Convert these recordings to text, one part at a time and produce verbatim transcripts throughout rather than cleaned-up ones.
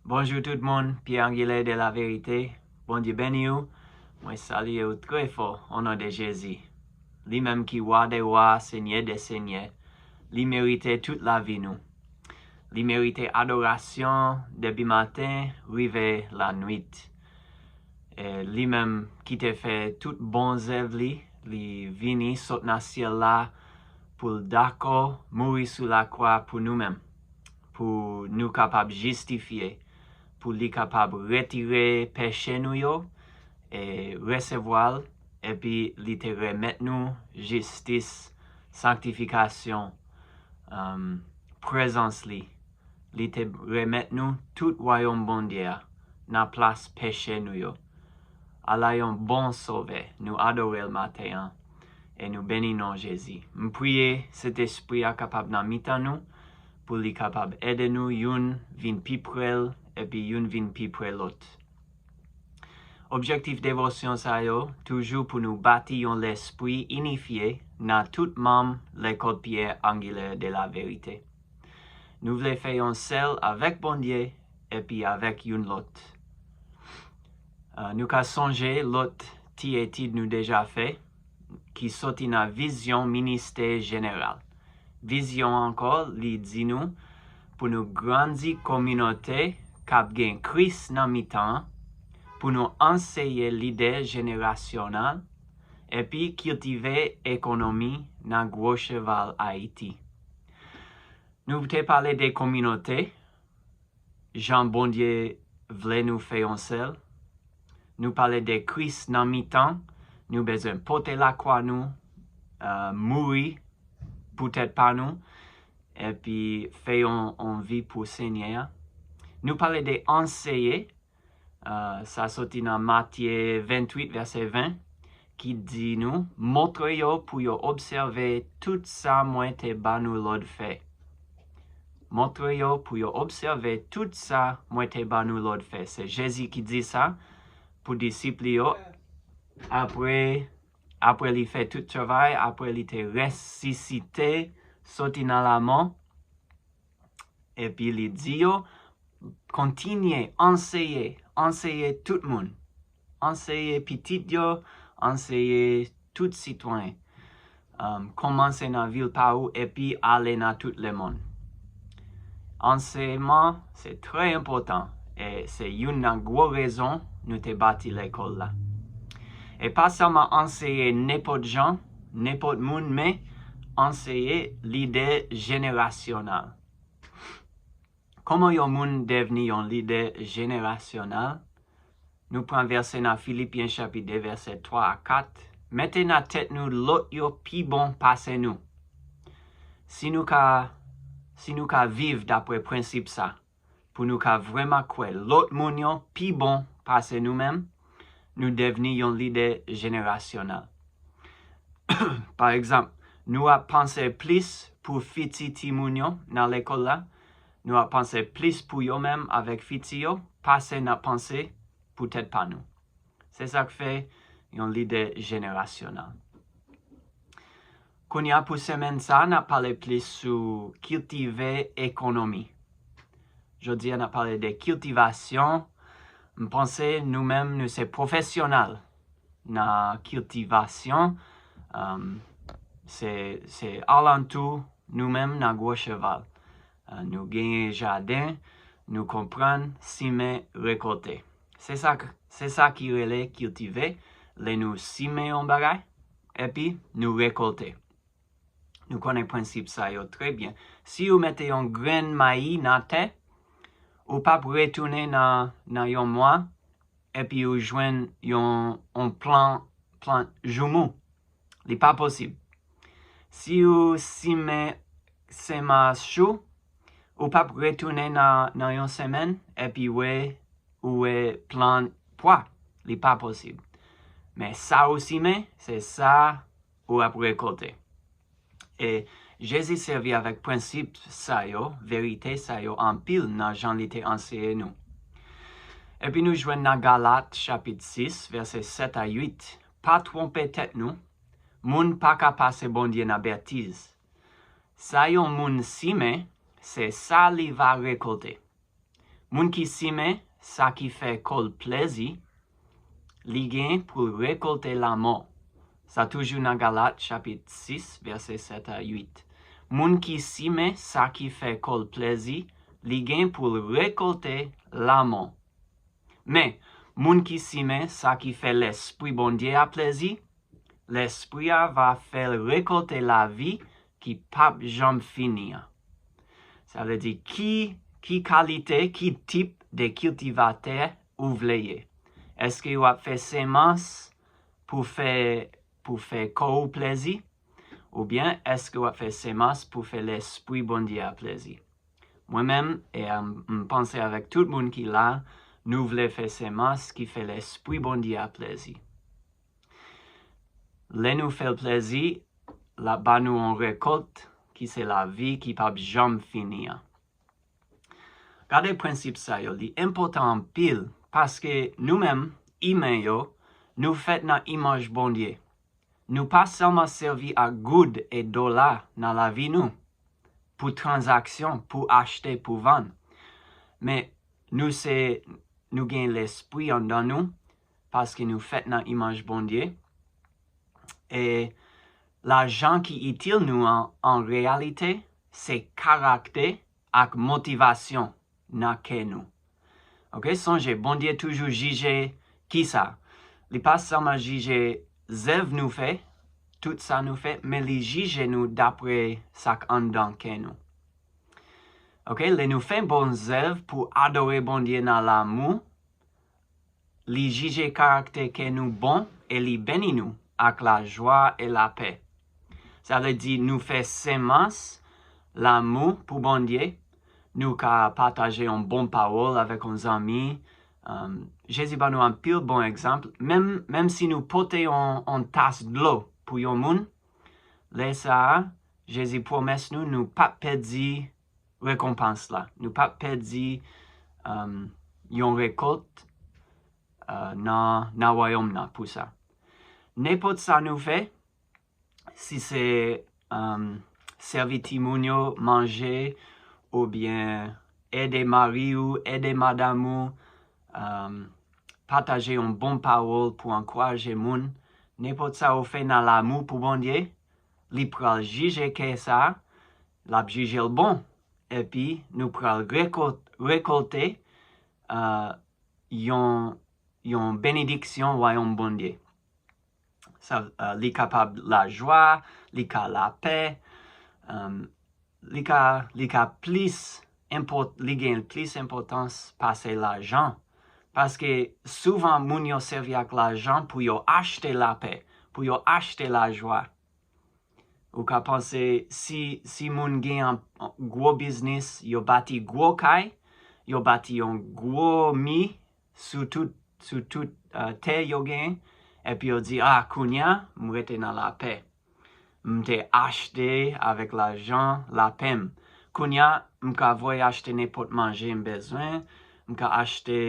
Bonjou tout moun, Pierre Angulaire de la Vérité. Bondye beni w. Mwen salye w trè fò, o non de Jezi. Li menm ki Wa dè wa, Senyè dè senyè, li merite tout lavi nou. Li merite adorasyon depi maten rive lanwit. E li menm ki te fè tout bon zèv li, li vini sot nan syèl la pou l dakò mouri sou lakwa pou nou menm, pou nou kapab jistifye, pou li kapab retire peche nou yo, e resevwa l, epi li te remèt nou jistis, sanktifikasyon, um, prezans li. Li te remèt nou tout wayòm Bondye a nan plas peche nou yo. Ala yon bon Sovè, nou adore l maten an, e nou beni non Jezi. M priye Sentespri a kapab nan mitan nou, pou li kapab ede nou youn vin pi pre l, epi youn vin pi pre lòt. Objektif devosyon sa yo, toujou pou nou bati yon lespri inifye nan tout manm Lekòl Pierre Angulaire de la Vérité. Nou vle fè yon sèl avèk Bondye epi avèk youn lòt. Ah, nou ka sonje lòt ti etid nou deja fè, ki soti nan vizyon ministè jeneral. Vizyon an ankò, li di nou pou nou grandi kominote k ap gen Kris nan mitan an, pou nou anseye lidè jenerasyonal, epi kiltive ekonomi nan Gwo Cheval Ayiti. Nou te pale de kominote, jan Bondye vle nou fè yon sèl. Nou pale de Kris nan mitan, nou bezwen pote lakwa nou, ah, mouri pou tèt pa nou, epi fè yon, yon vi pou Senyè a. Nou pale de anseye, ah, sa soti nan Matye venntuit, vèsè ven, ki di nou, montre yo pou yo obsève tout sa mwen te ba nou lòd fè. Montre yo pou yo obsève tout sa mwen te ba nou lòd fè. Se Jezi ki di sa pou disip li yo. Apre, apre li fè tout travay, apre li te resisite, soti nan lanmò, epi li di yo, kontinye anseye, anseye tout moun. Anseye pitit yo, anseye tout sitwayen. Um, kòmanse nan vil pa ou epi ale nan tout lemonn. Anseyman, se trè enpòtan, e se youn nan gwo rezon nou te bati lekòl la. E pa sèlman anseye nenpòt jan, nenpòt moun, men anseye lidè jenerasyonal. Kòman yon moun devni yon lidè jenerasyonal? Nou pran vèsè nan Filipyen chapit de, vèsè twa a kat. Mete nan tèt nou lòt yo pi bon pase nou. Si nou ka, si nou ka viv dapre prensip sa, pou nou ka vrèman kwè lòt moun yo pi bon pase nou menm, nou devni yon lidè jenerasyonal. Pa egzanp, nou ap panse plis pou fiti timoun yo nan lekòl la, nou ap panse plis pou yo menm avèk fiti yo, pase n ap panse pou tèt pa nou. Se sa k fè yon lidè jenerasyonal. Kounye a pou semèn sa, n ap pale plis sou kiltive ekonomi. Jodi a, n ap pale de kiltivasyon. M panse nou menm, nou se pwofesyonal nan kiltivasyon. Um, se, se alantou nou menm nan Gwo Cheval. Uh, nou genyen jaden, nou konprann simen, rekòlte. Se sa k-, se sa ki rele kiltive, lè nou simen yon bagay, epi nou rekòlte. Nou konnen prensip sa yo trè byen. Si ou mete yon grenn mayi nan tè, ou p ap retounen nan, nan yon mwa, epi ou jwenn yon, yon plan, plant joumou. Li pa posib. Si ou simen senmans chou, ou p ap retounen nan, nan yon semèn, epi wè, ou wè plant pwa. Li pa posib. Men sa ou simen, se sa ou ap rekòlte. E Jezi sèvi avèk prensip sa yo, verite sa yo anpil nan jan li te anseye nou. Epi nou jwenn nan Galat chapit sis, vèsè sèt a uit, pa twonpe tèt nou, moun pa ka pase Bondye nan betiz. Sa yon moun simen, se sa li va rekòlte. Moun ki simen sa ki fè kò l plèzi, li gen pou l rekòlte lanmò. Sa toujou nan Galat, chapit sis, vèsè sèt a uit. Moun ki simen sa ki fè kò l plèzi, li gen pou l rekòlte lanmò. Men, moun ki simen sa ki fè Lespri Bondye a plèzi, Lespri a va fè l rekòlte lavi ki p ap janm fini an. Sa vle di, ki, ki kalite, ki tip de kiltivatè ou vle ye? Èske w ap fè semans pou fè, pou fè kò ou plèzi? Oubyen èske w ap fè semans pou fè Lespri Bondye a plèzi? Mwen menm, e m, m panse avèk tout moun ki la, nou vle fè semans ki fè Lespri Bondye a plèzi. Lè nou fè l plèzi, l ap ba nou yon rekòt ki se lavi ki p ap janm fini an. Gade prensip sa yo, li enpòtan anpil, paske nou menm, imen yo, nou fèt nan imaj Bondye. Nou pa sèlman sèvi ak goud e dola nan lavi nou, pou tranzaksyon, pou achte, pou vann. Men nou se, nou gen Lespri anndan nou, paske nou fèt nan imaj Bondye. E lajan ki itil nou an, an reyalite, se karaktè ak motivasyon nan kè nou. Oke, sonje, Bondye toujou jije kisa? Li pa sèlman jije zèv nou fè, tout sa nou fè, men li jije nou dapre sa k anndan kè nou. Oke, lè nou fè bon zèv pou adore Bondye nan lanmou, li jije karaktè kè nou bon e li beni nou ak lajwa e lapè. Sa vle di nou fè semans lanmou pou Bondye, nou ka pataje yon bon pawòl avèk yon zanmi. Um, Jezi ban nou anpil bon egzanp. Menm, menm si nou pote yon, yon tas dlo pou yon moun, lè sa a, Jezi pwomès nou, nou p ap pèdi rekonpans la. Nou p ap pèdi um, yon rekòt uh, nan, nan wayòm nan pou sa. Nenpòt sa nou fè, si se um, sèvi timoun yo manje, oubyen ede mari ou, ede madanm ou, um, pataje yon bon pawòl pou ankouraje moun, nenpòt sa ou fè nan lanmou pou Bondye, li pral jije kè sa, l ap jije l bon, epi nou pral rekòt, rekòte uh, yon, yon benediksyon wayòm Bondye. Sa, uh, li kapab lajwa, li ka lapè, um, li ka, li ka plis enpòt, li gen plis enpòtans pase lajan. Paske souvan moun yo sèvi ak lajan pou yo achte lapè, pou yo achte lajwa. Ou ka panse si, si moun gen yon gwo biznis, yo bati gwo kay, yo bati yon gwo mi sou tout, sou tout uh, tè yo gen, epi yo di, a, kounya, m rete nan lapè. M te achte avèk lajan lapè m. Kounya, m ka voye achte nenpòt manje m bezwen, m ka achte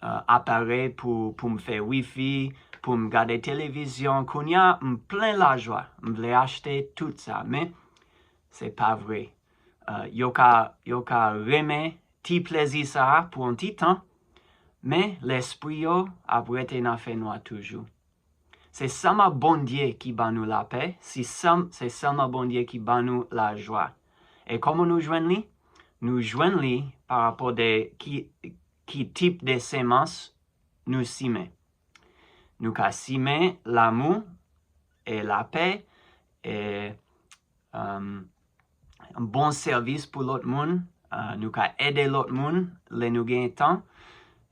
uh, aparèy pou, pou m fè wifi, pou m gade televizyon. Kounya, m plen lajwa. M vle achte tout sa, men se pa vre. Uh, yo ka, yo ka renmen ti plezi sa a pou yon ti tan, men lespri yo ap rete nan fènwa toujou. Se sèlman Bondye ki ban nou lapè, se sèlman Bondye ki ban nou lajwa. E kòman nou jwenn li? Nou jwenn li pa rapò de ki, ki tip de semans nou simen. Nou ka simen lanmou e lapè e um, bon sèvis pou lòt moun. Uh, nou ka ede lòt moun lè nou gen tan.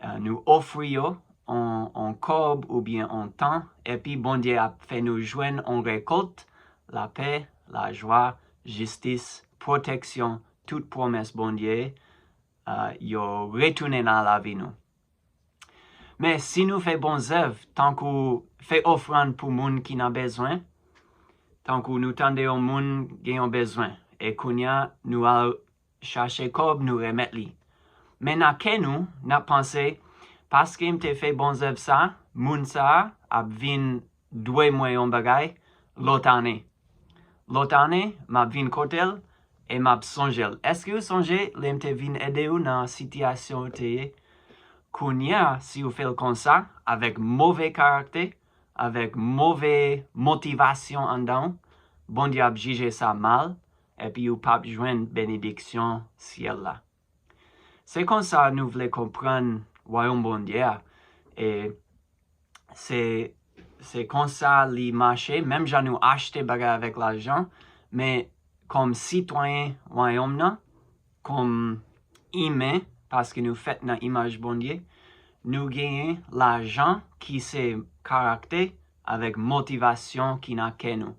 Uh, nou ofri yo on, on kòb oubyen on tan. Epi Bondye ap fè nou jwenn on rekòt, lapè, lajwa, jistis, pwoteksyon, tout pwomès Bondye uh, yo retounen nan lavi nou. Men si nou fè bon zèv, tankou fè ofrann pou moun ki nan bezwen, tankou nou tande yon moun gen yon bezwen, e kounya nou al chache kòb, nou remèt li. Men nan kè nou, n ap panse, paske m te fè bon zèv sa, moun sa ap vin dwe mwen yon bagay lòt ane. Lòt ane, m ap vin kote l, e m ap sonje l. Èske w sonje lè m te vin ede w nan sitiyasyon w te ye? Kounye a, si w fè l konsa, avèk move karaktè, avèk move motivasyon anndan w, Bondye ap jije sa mal, epi ou p ap jwenn benediksyon syèl la. Se konsa nou vle konprann wayòm Bondye a. E se, se konsa li mache, menm jan nou achte bagay avèk lajan, men kòm sitwayen wayòm nan, kòm imen, paske nou fèt nan imaj Bondye, nou genyen lajan ki se karaktè avèk motivasyon ki nan kè nou.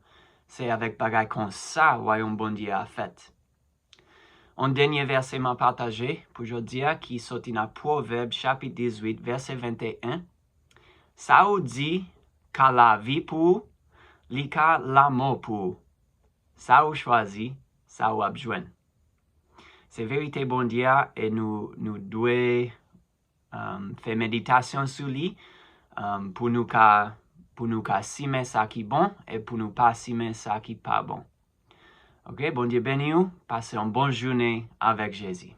Se avèk bagay konsa wayòm Bondye a fèt. Yon dènye vèsè m a pataje pou jodi a ki soti nan Pwovèb chapit dizuit, vèsè venteyen. Sa ou di ka lavi pou ou, li ka lanmò pou ou. Sa ou chwazi, sa w ap jwenn. Se verite Bondye a e nou, nou dwe um, fè meditasyon sou li um, pou nou ka, pou nou ka simen sa ki bon e pou nou pa simen sa ki pa bon. Ok, Bondye beni w, pase yon bon jounen avèk Jezi.